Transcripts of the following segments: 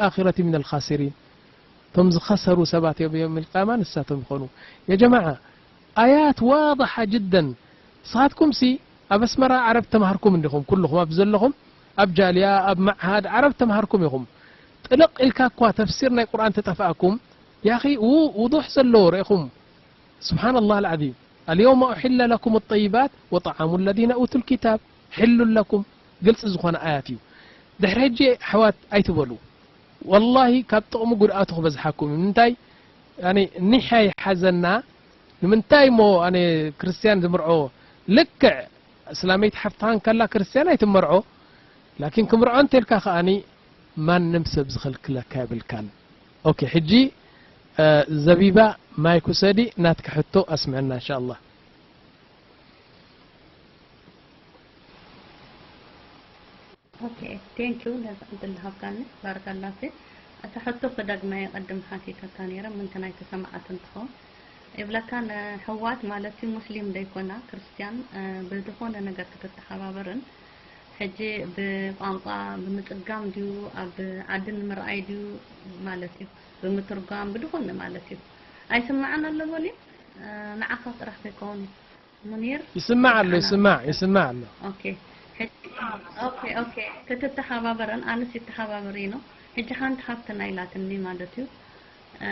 الآخرة من الخاسرين. እቶም ዝኸሰሩ ሰባት እዮም የውም ልቅያማ ንሳቶም ይኾኑ። የጀማዓ ኣያት ዋضሓ ጅደን። ንስኻትኩምሲ ኣብ ኣስመራ ዓረብ ተማሃርኩም እንዲኹም፣ ኩልኹም ኣብ ዘለኹም ኣብ ጃልያ ኣብ መዓሃድ ዓረብ ተማሃርኩም ኢኹም። ጥልቕ ኢልካ እኳ ተፍሲር ናይ ቁርኣን ተጠፍኣኩም ያኺ ውዱሕ ዘለዎ ርኢኹም። سبحان الله العظيم. اليوم أحل لكم الطيبات وطعام الذين أوتوا الكتاب حل لكم. ግልፂ ዝኾነ ኣያት እዩ። ድሕሪ ሕጂ ኣሕዋት ኣይትበሉ። ወላሂ ካብ ጥቕሚ ጉድኣቱ ክበዝሓኩም እዩ። ንምንታይ? ያኒ ኒሕ ኣይሓዘና። ንምንታይ እሞ ኣነ ክርስትያን ዝምርዖ ልክዕ እስላመይቲ ሓፍትኻ እንከላ ክርስትያን ኣይትመርዖ። ላኪን ክምርዖ እንተልካ ከኣኒ ማንም ሰብ ዝኸልክለካ የብልካን። ኦኬ፣ ሕጂ ዘቢባ ማይክ ውሰዲ፣ ናትኪ ሕቶ ኣስምዕና እንሻ ኣላህ። ኦኬ፣ ቴንክ ዩ ነዚ ዕድል ዝሃብካኒ። ባረከላህ ፊክ። እታ ሕቶ ክደግማ እየ፣ ቅድም ሓቲተካ ነይረ፣ ምንትን ኣይተሰምዓትን ትኸውን። ይብለካ፣ ንሕዋት ማለት እዩ፣ ሙስሊም ዘይኮና ክርስትያን፣ እ፣ ብዝኾነ ነገር ክትተሓባበርን፣ ሕጂ ብቋንቋ ብምጽጋም ድዩ፣ ኣብ ዓዲ ንምርኣይ ድዩ ማለት እዩ፣ ብምትርጓም፣ ብዝኾነ ማለት እዩ። ኣይስማዕን ኣሎ በልዩ፣ እ፣ ንዓኻ ጥራሕ ከይከውን እዩ። ሙኒር፣ ይስማዕ ኣሎ፣ ኣና ይስማዕ፣ ይስማዕ ኣሎ። ኦኬ፣ ሕጂ፣ ኦኬ፣ ኦኬ፣ ክትተሓባበረን ኣነስ ይተሓባበር ኢኖ። ሕጂ ሓንቲ ሓፍትና ኢላትኒ ማለት እዩ፣ እ፣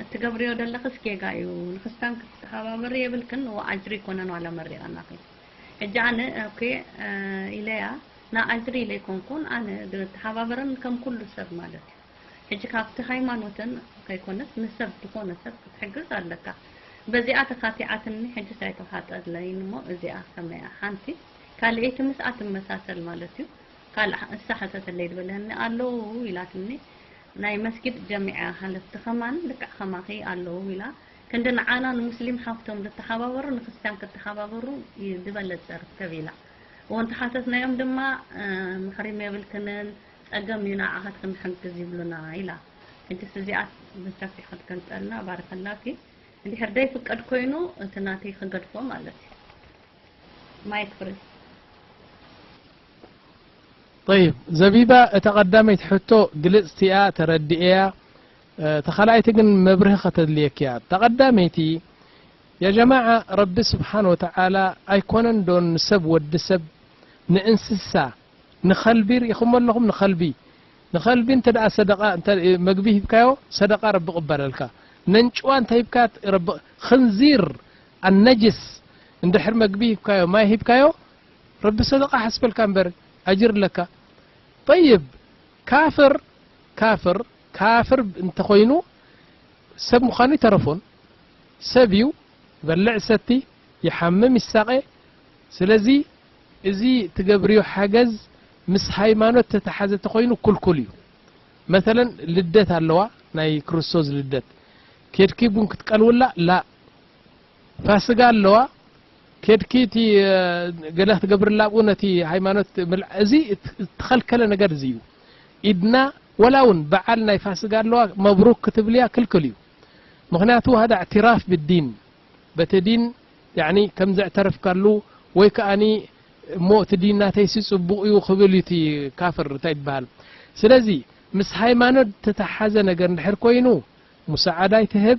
እትገብርዮ ዘለኽስ ጌጋ እዩ፣ ንክስታን ክትተሓባበሪ የብልክን፣ ዋ ኣጅሪ ይኮነን ዋላ መሪቐናኺ። ሕጂ ኣነ፣ ኦኬ፣ እ፣ ኢለያ፣ ንኣጅሪ ኢለ ኣይኮንኩን፣ ኣነ ግን እተሓባበረን ከም ኩሉ ሰብ ማለት እዩ። ሕጂ ካብቲ ሃይማኖተን ከይኮነስ ንሰብ ዝኾነ ሰብ ክትሕግዝ ኣለካ። በዚኣ ተኻቲዓትኒ፣ ሕጂ ሳይተውሓጠለይን እሞ እዚኣ ከመያ ሓንቲ ካልኤይቲ ምስኣ ትመሳሰል ማለት እዩ። ካልእ እሳ ሓተተለይ ዝበለኒ ኣለዉ ኢላትኒ። ናይ መስጊድ ጀሚዓ ሃለፍቲ ከማን ልክዕ ከማኺ ኣለዉ ኢላ። ክንዲ ንዓና ንሙስሊም ሓፍቶም ዝተሓባበሩ ንክርስትያን ክተሓባበሩ እዩ ዝበለጸ ርከብ ኢላ። እወን ተሓተትናዮም ድማ፣ እ፣ መሕሪም የብልክንን ጸገም እዩ ንዓኻት ክንሕግዝ ይብሉና ኢላ። ሕጅስ እዚኣ ብሰፊሕ ክትገልጸልና ባረከላኪ። እንድሕር ዘይፍቀድ ኮይኑ እቲ ናተይ ክገድፎ ማለት እዩ። ማይክ ፍሪ። ጠይብ ዘቢባ፣ እታ ቀዳመይቲ ሕቶ ግልጽቲ እያ፣ ተረዲኤያ። እ፣ እታ ካልኣይቲ ግን መብርሂ ከተድልየኪ እያ። እታ ቀዳመይቲ፣ ያ ጀማዓ፣ ረቢ ስብሓን ወተዓላ ኣይኮነን ዶ ንሰብ ወዲ ሰብ ንእንስሳ ንኸልቢ ርኢኹሞ ኣለኹም? ንኸልቢ፣ ንኸልቢ እንተ ደኣ ሰደቓ፣ እንተ መግቢ ሂብካዮ፣ ሰደቓ ረቢ ይቕበለልካ። ነንጭዋ እንተ ሂብካ፣ ረቢ፣ ኽንዚር፣ ኣነጅስ፣ እንድሕር መግቢ ሂብካዮ፣ ማይ ሂብካዮ፣ ረቢ ሰደቓ ሓስበልካ እምበር፣ ኣጅር ኣለካ። ጠይብ፣ ካፍር፣ ካፍር፣ ካፍር እንተኾይኑ፣ ሰብ ምዃኑ ይተረፎን። ሰብ እዩ፣ ይበልዕ ይሰቲ፣ ይሓምም ይሳቐ። ስለዚ እዚ ትገብርዮ ሓገዝ ምስ ሃይማኖት ተተሓዘ ተኾይኑ ክልኩል እዩ። መተለን ልደት ኣለዋ፣ ናይ ክርስቶስ ልደት። ኬድኪ ቡን ክትቀልውላ? ላእ። ፋስጋ ኣለዋ፣ ኬድኪ እቲ፣ እ፣ ገለ ክትገብርላ ኣብኡ ነቲ ሃይማኖት ምልዓ-፣ እዚ እት-፣ እተኸልከለ ነገር እዚ እዩ። ኢድና ወላ እውን በዓል ናይ ፋስጋ ኣለዋ፣ መብሩክ ክትብልያ ክልክል እዩ። ምኽንያቱ ሃዳ እዕትራፍ ብዲን፣ በቲ ዲን፣ ያዕኒ፣ ከም ዘዕተረፍካሉ ወይ ከኣኒ እሞ እቲ ዲን ናተይሲ ጽቡቕ እዩ ክብል እዩ እቲ ካፍር፣ እንታይ ይበሃል። ስለዚ ምስ ሃይማኖት ዝተተሓዘ ነገር እንድሕር ኮይኑ፣ ሙሳዓዳ ኣይትህብ፣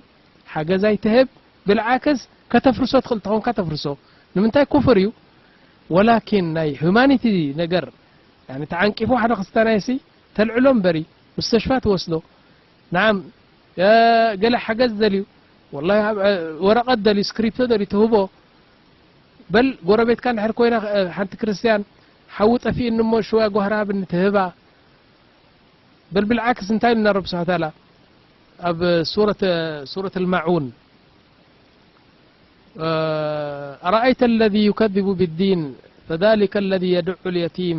ሓገዝ ኣይትህብ፣ ብልዓክስ ከተፍርሶ ትኽእል ተኾንካ ተፍርሶ። ንምንታይ? ኩፍር እዩ። ወላኪን ናይ ሁማኒቲ ነገር፣ ያኒ፣ ተዓንቂፉ ሓደ ክስታናይሲ ተልዕሎ እምበሪ፣ ሙስተሽፋ ትወስዶ። ነዓም፣ እ፣ ገለ ሓገዝ ደልዩ፣ ወላሂ፣ ኣብ፣ እ፣ ወረቐት ደልዩ፣ ስክሪፕቶ ደልዩ፣ ትህቦ። በል፣ ጎረቤትካ እንድሕር ኮይና፣ እ፣ ሓንቲ ክርስትያን፣ ሓዊ ጠፊእኒ እሞ ሽዋ ጓህሪ ሃብኒ፣ ትህባ። በል፣ ብልዓክስ እንታይ ኢሉና ረቢ ስብሓነ ወተዓላ ኣብ ሱረት፣ ሱረት ኣልማዑን፣ እ፣ أرأيت الذي يكذب بالدين فذلك الذي يدع اليتيم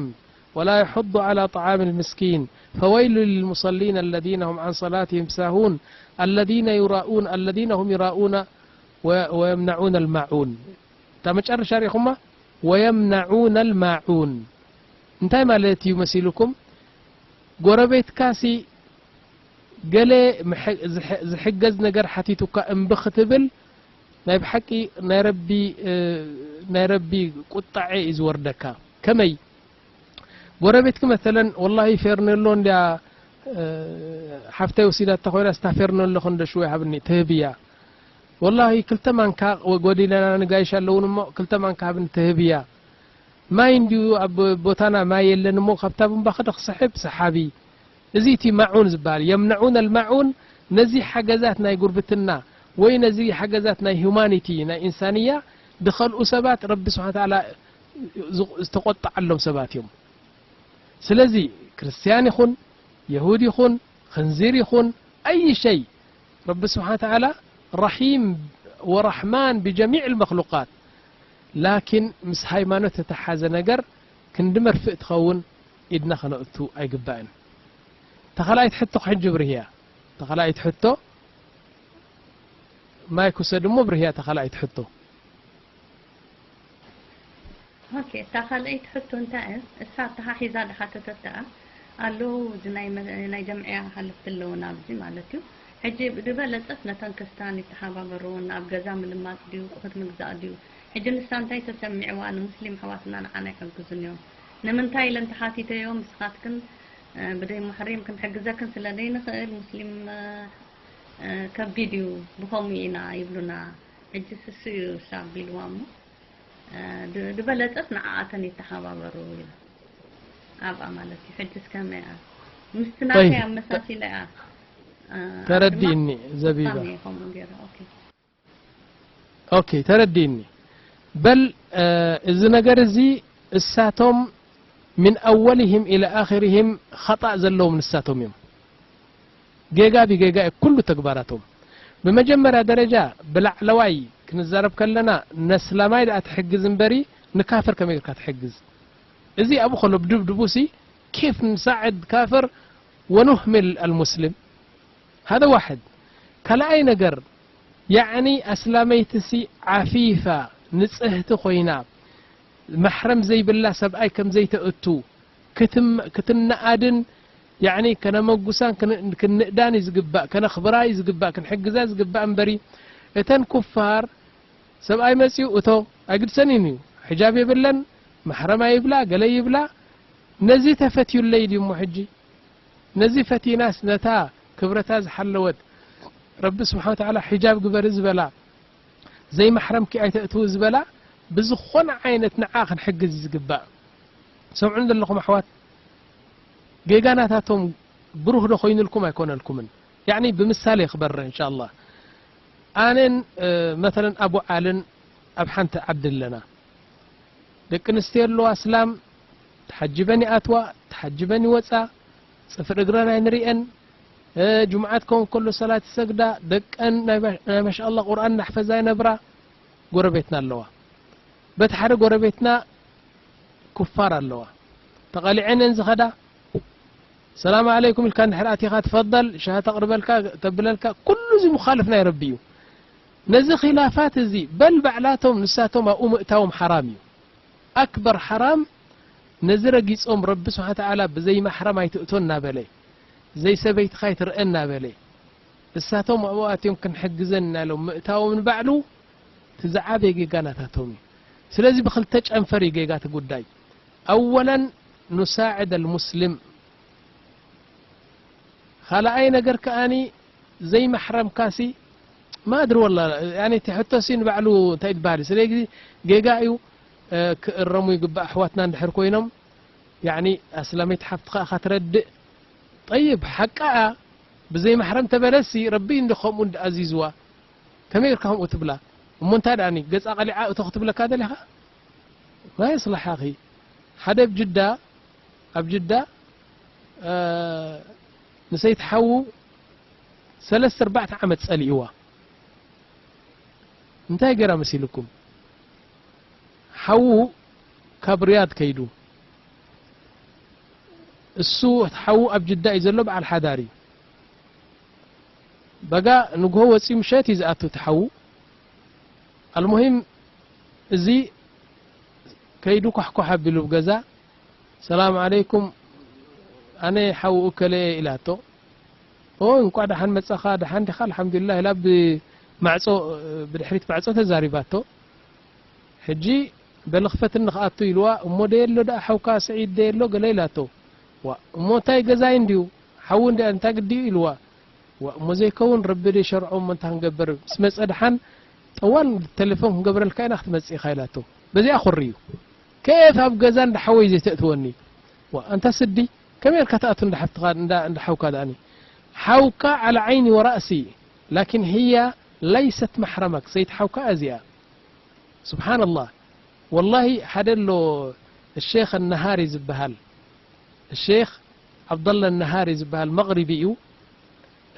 ولا يحض على طعام المسكين فويل للمصلين الذين هم عن صلاتهم ساهون الذين يراءون الذين هم يراءون و-، ويمنعون الماعون. እታ መጨረሻ ርኢኹማ? ويمنعون الماعون እንታይ ማለት እዩ መሲልኩም? ጎረቤትካሲ ገለ ምሐ-፣ ዝሐ-፣ ዝሕገዝ ነገር ሓቲቱካ እምቢ ክትብል ናይ ብሓቂ ናይ ረቢ፣ እ፣ ናይ ረቢ ቁጣዐ እዩ ዝወርደካ። ከመይ? ጎረቤትኪ መተለን፣ ወላሂ ፌርኔሎ እንድያ ሓፍተይ ወሲዳታ ኮይና፣ ስታፌርኖ ኣለኹ እንደ ሽወይ ሃብኒ ትህብያ። ወላሂ ክልተ ማንካ ጎዲለና፣ ንጋይሽ ኣለውን እሞ ክልተ ማንካ ሃብኒ ትህብያ። ማይ እንዲዩ ኣብ ቦታና ማይ የለን እሞ ካብታ ቡምባ ክደ ክስሕብ ሰሓቢ። እዚ እቲ ማዑን ዝበሃል የምነዑን ኣልማዑን፣ ነዚ ሓገዛት ናይ ጉርብትና ወይ ነዚ ሓገዛት ናይ ሁማኒቲ ናይ ኢንሳንያ ድኸልኡ ሰባት ረቢ ስብሓን ተዓላ ዝተቆጣዓሎም ሰባት እዮም። ስለዚ ክርስትያን ይኹን የሁድ ይኹን ኽንዚር ይኹን ኣይ ሸይ፣ ረቢ ስብሓን ተዓላ ረሒም ወረሕማን ብጀሚዕ ልመክሉቃት። ላኪን ምስ ሃይማኖት ተተሓዘ ነገር ክንዲ መርፍእ ትኸውን ኢድና ከነእቱ ኣይግባእን። ተኸላይት ሕቶ ክሕጂ ብርህያ። ተኸላይት ሕቶ ማይክ ውሰድ እሞ ብርህያ ተኸላይት ሕቶ። ኦኬ፣ እታ ካልኣይቲ ሕቶ እንታይ እያ? እሳ ኣተሓሒዛ ዝሓተተት ደኣ ኣለዉ፣ እዚ ናይ መ-፣ ናይ ጀምዕያ ሓለፍቲ ኣለዉ ናብዚ ማለት እዩ። ሕጂ ብዝበለጸት ነተን ክስታን ይተሓባበርወን፣ ኣብ ገዛ ምልማጽ ድዩ፣ ቁሑት ምግዛእ ድዩ? ሕጂ ንሳ እንታይ ተሰሚዕዋ ንሙስሊም ኣሕዋትና ንዓና ኣይሕግዙን እዮም? ንምንታይ ኢለን ተሓቲተዮ፣ ንስኻትክን፣ እ፣ ብደይ ሙሕሪም ክንሕግዘክን ስለ ዘይንኽእል፣ ሙስሊም፣ እ፣ እ፣ ከቢድ እዩ፣ ብኸምኡ ኢና ይብሉና። ሕጂ ስሱ እዩ እሳ ኣቢልዋ እሞ፣ እ፣ ድ-፣ ዝበለጸት ንዓኣተን ይተሓባበሩ ኢሉ ኣብኣ ማለት እዩ። ሕጅስ ከመይ እያ? ምስቲ ናተይ ጠይብ። ኣመሳሲለ እያ፣ እ፣ ተረዲእኒ ድማ ዘቢባ። ሳሚ ከምኡ ገይሩ። ኦኬ። ኦኬ፣ ተረዲእኒ። በል፣ እ፣ እዚ ነገር እዚ እሳቶም ምን ኣወልህም ኢለ ኣኽርህም ኸጣእ ዘለዎም ንሳቶም እዮም። ጌጋ ብጌጋ እዩ ኩሉ ተግባራቶም። ብመጀመርያ ደረጃ ብላዕለዋይ ክንዛረብ ከለና ነስላማይ ደኣ ትሕግዝ እምበሪ ንካፍር ከመይ ጌርካ ትሕግዝ? እዚ ኣብኡ ከሎ ብድብድቡሲ ኬፍ ንሳዕድ ካፍር ወኑህሚል ኣልሙስሊም። ሃذا ዋሕድ። ካልኣይ ነገር ያዕኒ ኣስላመይትሲ ዓፊፋ ንጽህቲ ኮይና ማሕረም ዘይብላ ሰብኣይ ከም ዘይተእቱ ክትም-፣ ክትነኣድን፣ ያዕኒ ከነመጉሳን ክን-፣ ክንእዳን እዩ ዝግባእ፣ ከነኽብራ እዩ ዝግባእ፣ ክንሕግዛ ዝግባእ እምበሪ፣ እተን ኩፋር ሰብኣይ መጺኡ እቶ ኣይግድሰንን እዩ፣ ሕጃብ የብለን፣ ማሕረም ኣይብላ፣ ገለ ይብላ፣ ነዚ ተፈትዩለይ ድዩ እሞ ሕጂ? ነዚ ፈቲናስ ነታ ክብረታ ዝሓለወት ረቢ ስብሓን ወተዓላ ሕጃብ ግበሪ ዝበላ ዘይማሕረምኪ ኣይተእትዊ ዝበላ ብዝኾነ ዓይነት ንዓ ክንሕግዝ እዩ ዝግባእ። ሰምዑን ዘለኹም ኣሕዋት፣ ጌጋ ናታቶም ብሩህ ዶ ኮይኑልኩም ኣይኮነልኩምን? ያዕኒ ብምሳሌ ክበርህ እንሻ ኣላህ። ኣነን፣ እ፣ መተለን ኣቡ ዓልን ኣብ ሓንቲ ዓዲ ኣለና። ደቂ ኣንስትዮ ኣለዋ ኣስላም፣ ተሓጅበን ይኣትዋ፣ ተሓጅበን ይወጻ፣ ጽፍሪ እግረን ኣይንርእየን። እ፣ ጅምዓት ከውን ከሎ ሰላት ይሰግዳ፣ ደቀን ናይ ባ-፣ ናይ ማሻኣላህ ቁርኣን እናሕፈዛ ይነብራ። ጎረቤትና ኣለዋ። በቲ ሓደ ጎረቤትና ኩፋር ኣለዋ። ተቐሊዐን እየን ዝኸዳ። ሰላም ዓለይኩም ኢልካ እንድሕር ኣቲኻ፣ ትፈደል፣ ሻሂ ተቕርበልካ፣ ተብለልካ፣ ኩሉ እዚ ሙኻልፍ ናይ ረቢ እዩ። ነዚ ኺላፋት እዚ፣ በል ባዕላቶም ንሳቶም ኣብኡ ምእታዎም ሓራም እዩ። ኣክበር ሓራም፣ ነዚ ረጊጾም ረቢ ስብሓነ ወተዓላ ብዘይ ማሕረም ኣይትእቶ እናበለ፣ ዘይ ሰበይትኻ ኣይትርአ እናበለ፣ እሳቶም ኣብኡ ኣትዮም ክንሕግዘን እናሎም ምእታዎም ንባዕሉ፣ እቲ ዝዓበየ ጌጋ ናታቶም እዩ። ስለዚ ብኽልተ ጨንፈር እዩ ጌጋ እቲ ጉዳይ። ኣወለን ኑሳዕድ ኣልሙስሊም። ካልኣይ ነገር ከኣኒ ዘይማሕረምካሲ ማድሪ ወላ፣ ያኒ እቲ ሕቶሲ ንባዕሉ እንታይ ይበሃል እዩ። ስለዚ ጌጋ እዩ፣ እ፣ ክእረሙ ይግባእ ኣሕዋትና እንድሕር ኮይኖም። ያኒ ኣስላመይቲ ሓፍትኻ ኢኻ ትረድእ። ጠይብ፣ ሓቃ እያ። ብዘይ ማሕረም ተበለሲ ረቢ እንዲ ከምኡ እንዲ ኣዚዝዋ። ከመይ ኢልካ ከምኡ ትብላ? እሞ እንታይ ደኣኒ ገጻ ቀሊዓ እቶ ክትብለካ ደሊኻ? ማ የስልሓኺ? ሓደ ኣብ ጅዳ፣ ኣብ ጅዳ፣ እ፣ ንሰይቲ ሓዉ ሰለስተ ኣርባዕተ ዓመት ጸሊእዋ። እንታይ ገይራ መሲልኩም? ሓዉ ካብ ሪያድ ከይዱ። እሱ ሓዉ ኣብ ጅዳ እዩ ዘሎ፣ በዓል ሓዳር እዩ። በጋ ንግሆ ወጺኡ ምሸት እዩ ዝኣቱ እቲ ሓዉ። ኣልሙሂም እዚ ከይዱ ኳሕኳሕ ኣቢሉ ኣብ ገዛ፣ "ሰላም ዓለይኩም፣ ኣነ ሓዉ እከለ እየ" ኢላቶ። "ኦ፣ እንቋዕ ደሓን መጻኻ፣ ደሓን ዲኻ? ኣልሓምዱሊላህ" ኢላ ብማዕጾ፣ ብድሕሪት ማዕጾ ተዛሪባቶ። ሕጂ "በሊ ክፈትኒ ክኣቱ" ኢልዋ። "እሞ ደየሎ ደኣ ሓውካ ስዒድ ደየሎ?" ገለ ኢላቶ። "ዋ፣ እሞ እንታይ ገዛይ እንድዩ?" ሓዉ እንዲ እንታይ ግዲ እዩ ኢልዋ። ዋ፣ እሞ ዘይከውን ረቢ ደይ ሸርዖ እሞ እንታይ ክንገብር? ምስ መጸ ደሓን ጠዋል ቴሌፎን ክንገብረልካ ኢና ክትመጽእ ኢኻ ኢላቶ። በዚኣ ኩሪ እዩ። ከየፍ ኣብ ገዛ እንዳ ሓወይ ዘይተእትወኒ? ዋ፣ ኣንታ ስዲ፣ ከመይ ኢልካ ትኣቱ እንዳ ሓፍትኻ፣ እንዳ፣ እንዳ ሓውካ ደኣኒ? ሓውካ ዓላ ዓይኒ ወራእሲ፣ ላኪን ህያ ለይሰት ማሕረመክ፣ ሰይቲ ሓውካ እዚኣ። ስብሓንላህ። ወላሂ ሓደ ኣሎ፣ ሼኽ ነሃሪ ዝበሃል፣ ሼኽ ዓብደላ ነሃሪ ዝበሃል መቕሪቢ እዩ።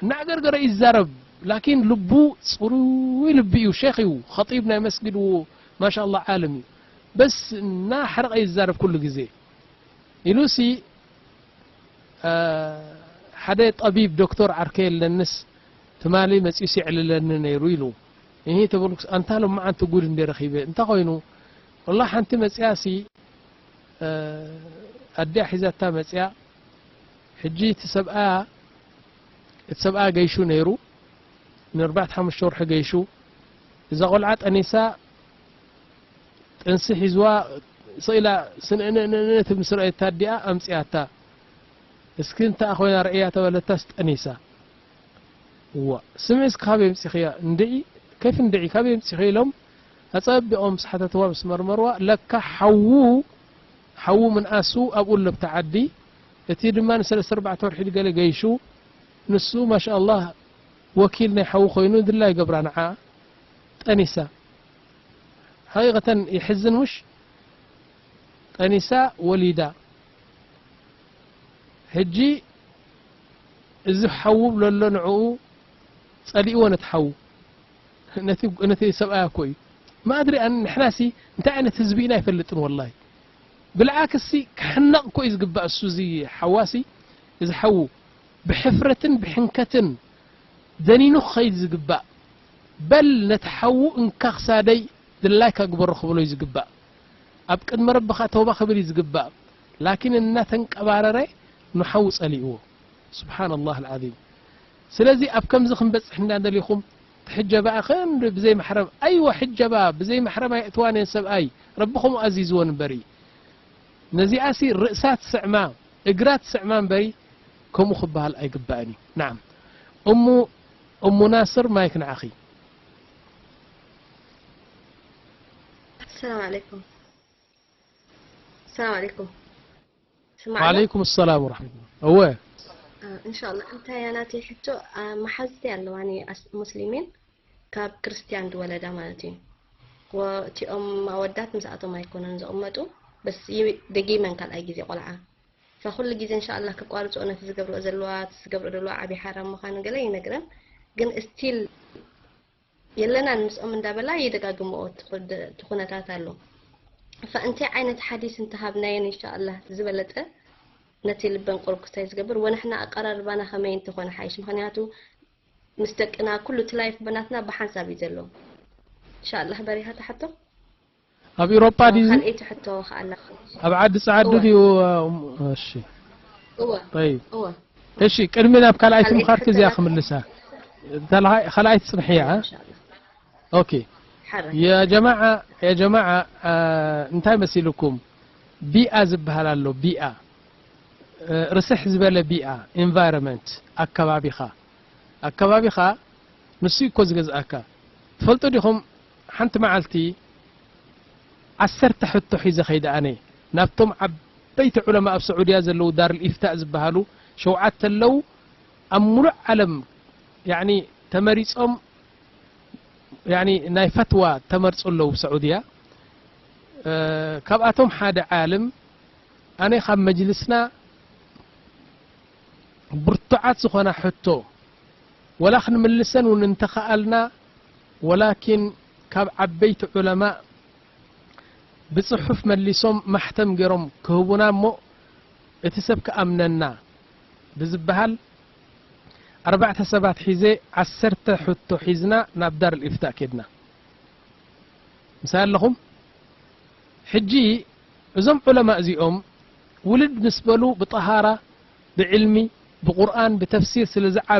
እናዕገርገረ ይዛረብ፣ ላኪን ልቡ ጽሩይ ልቢ እዩ። ሼኽ እዩ፣ ኸጢብ ናይ መስጊድ፣ ማሻ ኣላህ ዓለም እዩ። በስ እናሕረቐ ይዛረብ ኩሉ ግዜ። ኢሉሲ፣ አ፣ ሓደ ጠቢብ ዶክተር ዓርከይ ኣለንስ ትማሊ መጺኡስ የዕልለኒ ነይሩ ኢሉ። እሂ ተበልኩስ፣ ኣንታ ሎማዓንቲ ጉድ እንደ ረኺበ። እንታይ ኮይኑ? ወላ ሓንቲ መጺኣሲ፣ አ፣ ኣዲኣ ሒዛታ መጺኣ። ሕጂ እቲ ሰብኣ፣ እቲ ሰብኣ ገይሹ ነይሩ። ንኣርባዕተ ሓሙሽተ ወርሒ ገይሹ። እዛ ቆልዓ ጠኒሳ፣ ጥንሲ ሒዝዋ ስኢላ ስንእንእንእንእት ምስ ረኣየታ ኣዲኣ ኣምጺኣታ። እስኪ እንታይ ኮይና ረእያ ተበለታስ ጠኒሳ። እዋ፣ ስምዒ እስኪ ካበይ ኣምጺኽያ? እንድዒ፣ ከይፍ እንድዒ፣ ካበይ ኣምጺኽዮ ኢሎም ኣጸቢቖም ምስ ሓተትዋ ምስ መርመርዋ፣ ለካ ሓዉ፣ ሓዉ ምንኣሱ ኣብኡ ኣሎ ኣብታ ዓዲ። እቲ ድማ ንሰለስተ ኣርባዕተ ወርሒ ገለ ገይሹ፣ ንሱ ማሻኣላህ ወኪል ናይ ሓዉ ኮይኑ ድላዩ ይገብራ ንዓ። ጠኒሳ። ሓቂቀተን የሕዝን ምሽ? ጠኒሳ ወሊዳ። ሕጂ እዚ ሓዉ ብሎ ኣሎ ንዕኡ ጸሊእዎ ነቲ ሓዉ። ነቲ፣ ነቲ ሰብኣያ እኮ እዩ። ማድሪ ኣን-፣ ንሕናሲ እንታይ ዓይነት ህዝቢ ኢና ኣይፈልጥን ወላሂ። ብልዓክሲ ክሕነቕ እኮ እዩ ዝግባእ እሱ እዚ ሓዋሲ፣ እዚ ሓዉ ብሕፍረትን ብሕንከትን ደኒኑ ክኸይድ ዝግባእ። በል ነቲ ሓዉ እንካ ክሳደይ ድላይካ ግበሮ ክብሎ እዩ ዝግባእ። ኣብ ቅድሚ ረቢ ኸኣ ተውባ ክብል እዩ ዝግባእ። ላኪን እናተንቀባረረ ንሓዉ ጸሊእዎ። ስብሓንላህ ኣልዓዚም። ስለዚ ኣብ ከምዚ ክንበጽሕ እንዳደሊኹም፣ ትሕጀባ ክንዲ ብዘይ ማሕረም፣ ኣይዋ ሕጀባ፣ ብዘይ ማሕረም ኣየእትዋን እየን ሰብኣይ፣ ረቢ ከምኡ ኣዚዝወን እምበሪ። ነዚኣሲ ርእሳ ትስዕማ፣ እግራ ትስዕማ እምበሪ፣ ከምኡ ክበሃል ኣይግባእን እዩ። ናዓም። እሙ፣ እሙ ናስር፣ ማይክ ንዓኺ። ሰላም ዓለይኩም። ሰላም ዓለይኩም። ስማዕ ኣሎ? ወዓለይኩም ሰላም ወረሕመቱላህ። እወ። እ፣ እንሻላ። እንታይ እያ ናተይ ሕቶ፣ እ፣ መሓዝቲ ኣለዋኒ ኣስ-፣ ሙስሊሚን ካብ ክርስትያን ዝወለዳ ማለት እዩ። ወ-፣ እቲኦም ኣወዳት ምስኣቶም ኣይኮነን ዝቕመጡ፣ በስ ይ-፣ ደጊመን ካልኣይ ግዜ ቆልዓ። ፈኩሉ ግዜ እንሻላ ከቋርፅኦ ነቲ ዝገብርኦ ዘለዋ፣ እቲ ዝገብርኦ ዘለዋ ዓብዪ ሓራም ምዃኑ ገለ ይነግረን። ግን ስቲል የለናን ምስኦም እንዳበላ ይደጋግምኦ እቲ ኩ-፣ እቲ ኩነታት ኣሎ። ፈእንታይ ዓይነት ሓዲስ እንተሃብናየን እንሻላ ዝበለጠ ነቲ ልበን ቁሩብ ክስታይ ዝገብር፣ ወንሕና ኣቀራርባና ከመይ እንተኾነ ሓይሽ። ምኽንያቱ ምስ ደቅና ኩሉ እቲ ላይፍ በናትና ብሓንሳብ እዩ ዘሎ። እንሻላ በሪሃ ትሓቶ። ኣብ ኤውሮጳ ድዩ? ካልኣይቲ ሕቶ ከኣ ኣላ። ኣብ ዓዲ ጸዓዱ እወ። ድዩ? እሺ። እወ። ጠይብ። እወ። እሺ፣ ቅድሚ ናብ ካልኣይቲ ካልኣይቲ ምኻድኪ ሕቶ እዚኣ እያ። ክምልሳ። እንተ ካልኣይቲ ጽንሕያ፣ እ? እንሻላ። ኦኬ። ሓራይ። ያ ጀማዓ፣ ያ ጀማዓ፣ አ፣ እንታይ መሲልኩም? ቢኣ ዝበሃል ኣሎ፣ ቢኣ። እ፣ ርስሕ ዝበለ ቢኣ፣ ኢንቫይሮንመንት፣ ኣከባቢኻ። ኣከባቢኻ ንሱ እኮ ዝገዝኣካ። ትፈልጡ ዲኹም፣ ሓንቲ መዓልቲ ዓሰርተ ሕቶ ሒዘ ኸይደ ኣነ ናብቶም ዓበይቲ ዑለማ ኣብ ስዑድያ ዘለዉ ዳር ልኢፍታእ ዝበሃሉ ሸውዓተ ኣለዉ፣ ኣብ ሙሉእ ዓለም፣ ያዕኒ፣ ተመሪጾም፣ ያዕኒ፣ ናይ ፈትዋ ተመርጹ ኣለዉ ብስዑድያ። እ፣ ካብኣቶም ሓደ ዓልም፣ ኣነ ካብ መጅልስና ብርቱዓት ዝኾና ሕቶ፣ ወላ ክንምልሰን እውን እንተኸኣልና፣ ወላኪን ካብ ዓበይቲ ዑለማእ ብጽሑፍ መሊሶም ማሕተም ገይሮም ክህቡና እሞ፣ እቲ ሰብ ክኣምነና ብዝበሃል፣ ኣርባዕተ ሰባት ሒዘ፣ ዓሰርተ ሕቶ ሒዝና ናብ ዳር ልኢፍታእ ኬድና። ምሳይ ኣለኹም? ሕጂ እዞም ዑለማ እዚኦም ውልድ ምስ በሉ ብጠሃራ፣ ብዕልሚ፣ ብቁርኣን፣ ብተፍሲር ስለ ዝዓበዩ፣